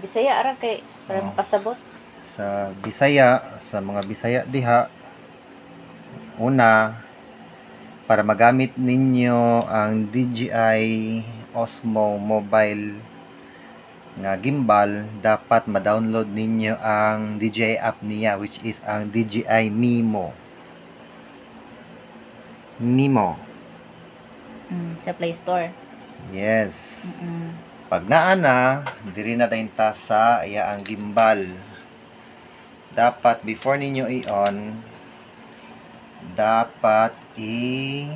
Bisaya ara kay para Oh. mapasabot. Sa Bisaya, sa mga Bisaya diha, una, para magamit ninyo ang DJI Osmo Mobile nga gimbal, dapat ma-download ninyo ang DJI app niya, which is ang DJI Mimo. Mimo. Sa Play Store. Yes. Pag naa na, diri na tayong ta sa iya ang gimbal. Dapat before ninyo i-on, dapat i-flip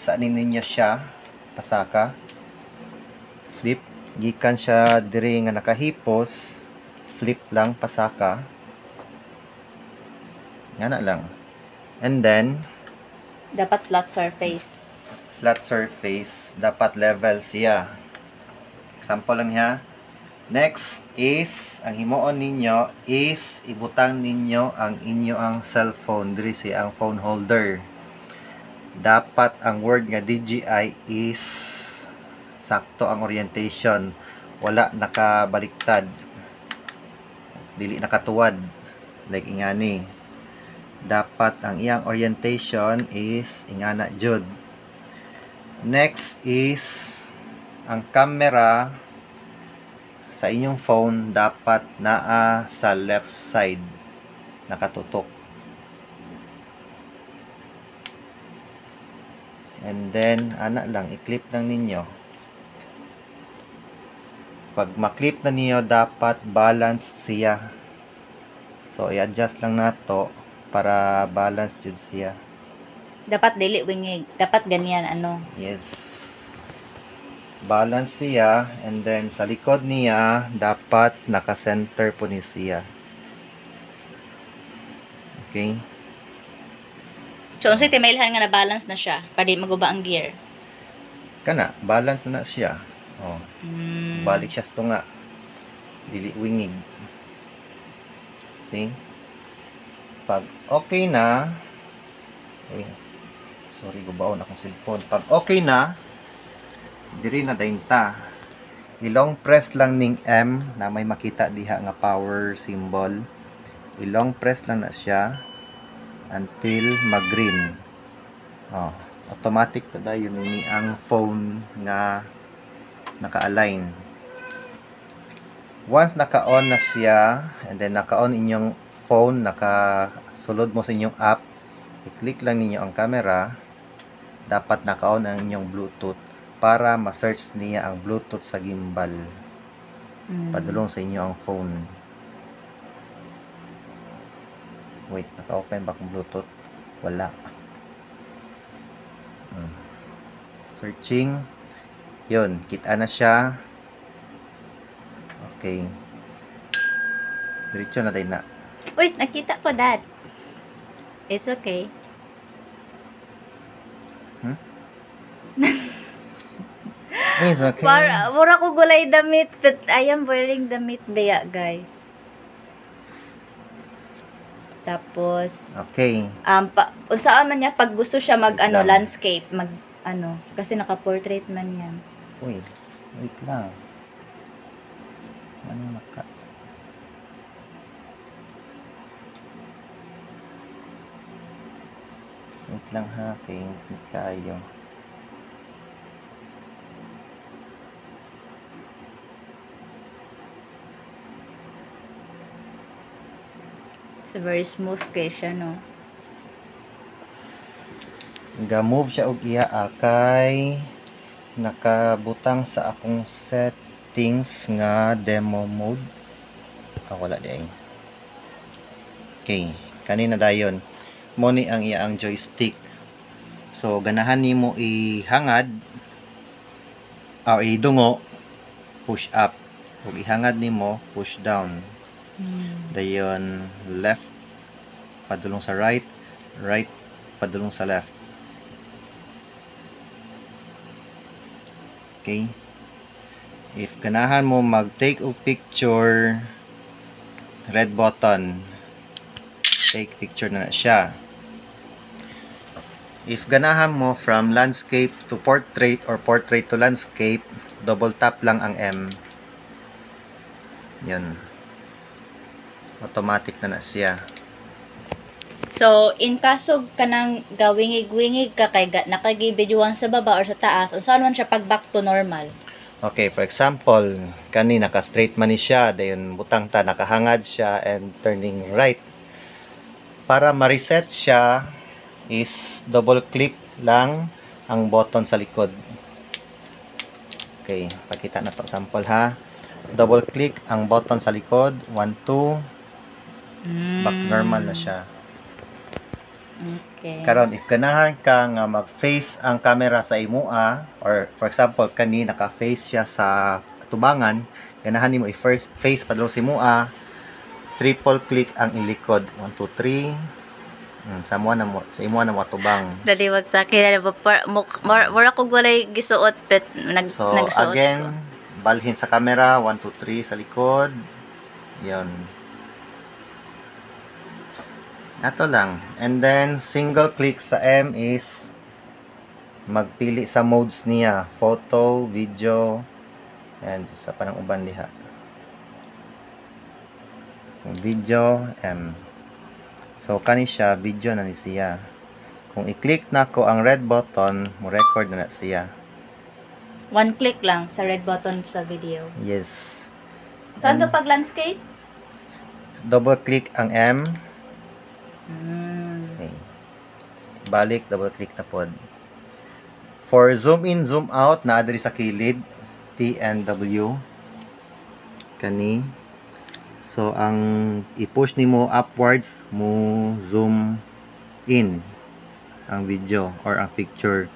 sa ninyo siya pasaka. Flip gikan siya diri nga nakahipos, flip lang pasaka. Nga na lang. And then dapat flat surface. Flat surface, dapat level siya. Example lang niya. Next is, ang himuon ninyo is ibutang ninyo ang inyo ang cellphone diri sa ang phone holder. Dapat ang word nga DJI is sakto ang orientation, wala nakabaliktad, dili nakatuwad like ingani. Dapat ang iyang orientation is ingana jud. Next is ang camera sa inyong phone, dapat naa sa left side nakatutok. And then ana lang, i-clip lang ninyo. Pag ma-clip na niyo, dapat balance siya. So i-adjust lang nato para balance jud siya. Dapat dili wingig. Dapat ganyan ano. Yes. Balance siya, and then sa likod niya dapat naka-center po ni siya. Okay? So unsay timailhan nga na balance na siya para di maguba ang gear? Kana, balance na siya. Oh, balik siya sa tunga. Dili wingig. See? Pag okay na, uy, sorry, gubaon akong cellphone. Pag okay na, diri na dayon ta. I-long press lang ning M na may makita diha nga power symbol. I-long press lang na siya until mag-green. Oh, automatic na dayon ni ang phone nga naka-align. Once naka-on na siya, and then naka-on inyong phone, nakasulod mo sa inyong app, i-click lang ninyo ang camera. Dapat naka-on ang inyong Bluetooth para ma-search niya ang Bluetooth sa gimbal. Padulong sa inyo ang phone. Wait, naka-open ba akong Bluetooth? Wala. Searching. Yun, kita na siya. Okay. Diretso na tayo na. Uy, nakita ko, Dad. It's okay. It's okay. Para, mura ko gulay damit, but I am wearing damit baya, guys. Tapos, Okay. Unsaan man niya pag gusto siya mag Wait ano lang. Landscape, mag ano, kasi naka-portrait man yan. Uy, wait lang. Ano naka... Wait lang ha, kay kayo. It's very smooth kay siya, no? Ga-move siya og iya kay nakabutang sa akong settings nga demo mode. Ah, wala di ay. Okay, kanina dayon. Mo ni ang iya ang joystick. So ganahan nimo ihangad o idungo, push up. Ug ihangad nimo, push down. Dayon left padulong sa right, right padulong sa left. Okay. If ganahan mo mag-take og picture, red button, take picture na na siya. If ganahan mo from landscape to portrait or portrait to landscape, double tap lang ang M. Yun. Automatic na na siya. So, in kaso kanang gawingig-wingig ka kay nakagi-videoan sa baba or sa taas, unsaon man siya pag back to normal? Okay, for example, kani naka-straight man ni siya, dayon butang ta nakahangad siya and turning right. Para ma-reset siya is double click lang ang button sa likod. Okay, pakita na to sample ha. Double click ang button sa likod, 1 2, back to normal na siya. Okay. Karon if ganahan ka nga mag-face ang camera sa imua, or for example kani naka-face siya sa tubangan, ganahan nimo i-first face padulong sa imua, triple click ang ilikod, 1 2 3. Sa imua na mo, sa imua na mo atubang. Dali wag sa akin mura ko walay gisuot pet nag So nagsuot. Again, ko. Balhin sa camera, 1 2 3 sa likod. 'Yon. Ato lang. And then, single click sa M is magpili sa modes niya. Photo, video, and sa panang uban diha. Video, M. So, kani siya, video na ni siya. Kung i-click na ko ang red button, mo record na na siya. One click lang sa red button sa video. Yes. Saan to pag landscape? Double click ang M. Okay. Balik, double click na pod. For zoom in, zoom out, naa diri sa kilid, T and W. Kani. So, ang i-push nimo upwards, mo zoom in ang video or ang picture.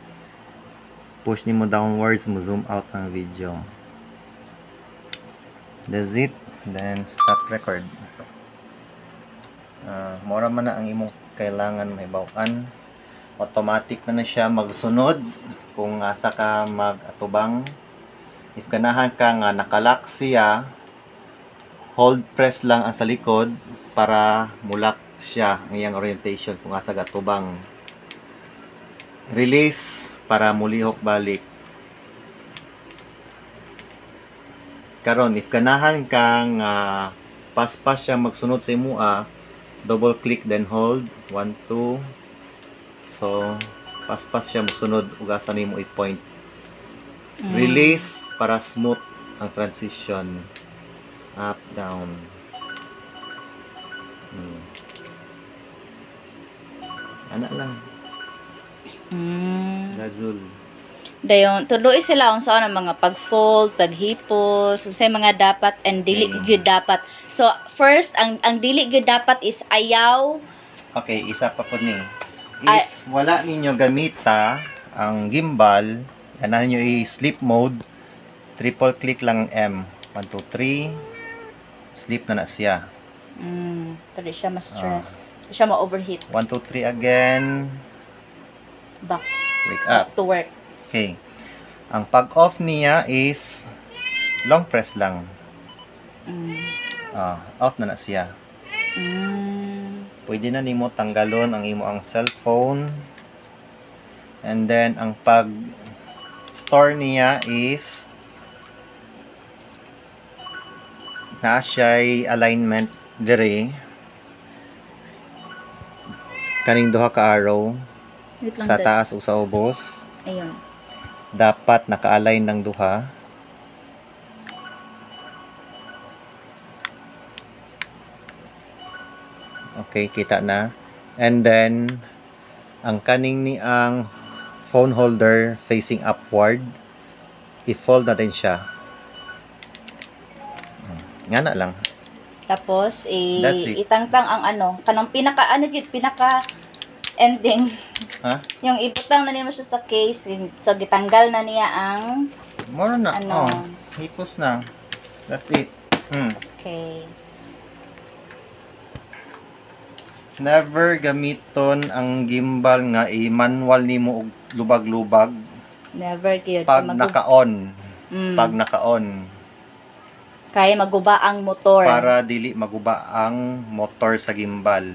Push nimo downwards, mo zoom out ang video. That's it. Then, stop record. Mora man na ang imong kailangan mahibaw-an. Automatic na na siya magsunod kung asa ka mag-atubang. If ganahan ka nga nakalock siya, hold press lang ang sa likod para mulak siya ang iyang orientation kung asa gatubang. Release para mulihok balik. Karon if ganahan ka nga paspas siya magsunod sa imua, double click then hold 1 2. So paspas siya mosunod ug asa nimo i-point. Release para smooth ang transition. Up down. Ana lang. Gazul. Dayon tuloy sila unsa ang mga pag-fold, paghipos, unsay mga dapat and dili gyud dapat. So first ang dili gyud dapat is ayaw. Okay, isa pa pud ni. If wala ninyo gamita ang gimbal, ganahan ninyo i-sleep mode, triple click lang ang M. 1 2 3. Sleep na na siya. Pero siya ma-stress. Siya ma-overheat. 1 2 3 again. Back. Wake up. Back to work. Okay. Ang pag-off niya is long press lang. Off na na siya. Pwede na nimo tanggalon ang imo ang cellphone. And then ang pag-store niya is naa siya'y alignment dire. Kaning duha ka arrow sa taas o sa ubos. Ayun. Dapat naka-align ng duha. Okay, kita na. And then, ang kaning ni ang phone holder facing upward, i-fold natin siya. Nga na lang. Tapos, itangtang ang ano, kanang pinaka, ano yun, pinaka ending. Ha? Yung ibutang na niya siya sa case, so gitanggal na niya ang Moro na, ano. Oh, hipos na. That's it. Okay. Never gamiton ang gimbal nga i-manual nimo og lubag-lubag. Never gyud. Pag naka-on. Pag naka-on. Kaya maguba ang motor. Para dili maguba ang motor sa gimbal.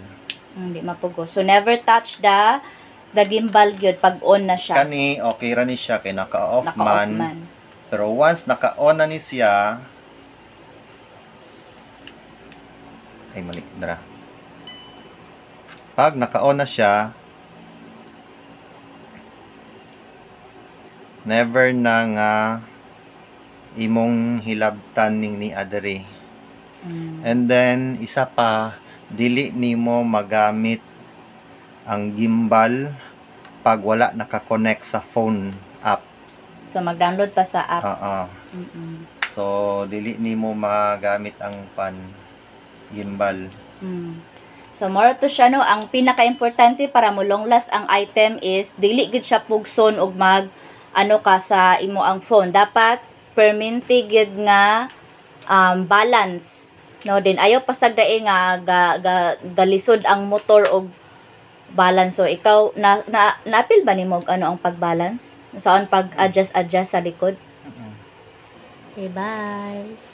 Hindi mapugo. So never touch the gimbal gyud pag on na siya. Kani okay ra ni siya kay naka-off naka-off man. Pero once naka-on na ni siya, Ay, mali dara. Pag naka-on na siya, never na nga imong hilabtan ning ni adri. And then isa pa, dili nimo magamit ang gimbal pag wala naka-connect sa phone app. So mag-download pa sa app. Oo. So dili nimo magamit ang pan gimbal. So more to siya, no, ang pinaka-importante para mo long last ang item is dili gid siya pugson og mag ano ka sa imo ang phone. Dapat permanente gyud nga balance, no? Din ayaw pasagdae nga ga, ga, galisod ang motor og balance. So ikaw na naapil ba nimo og ano ang pag-balance? Saan pag-adjust adjust sa likod? Okay, bye.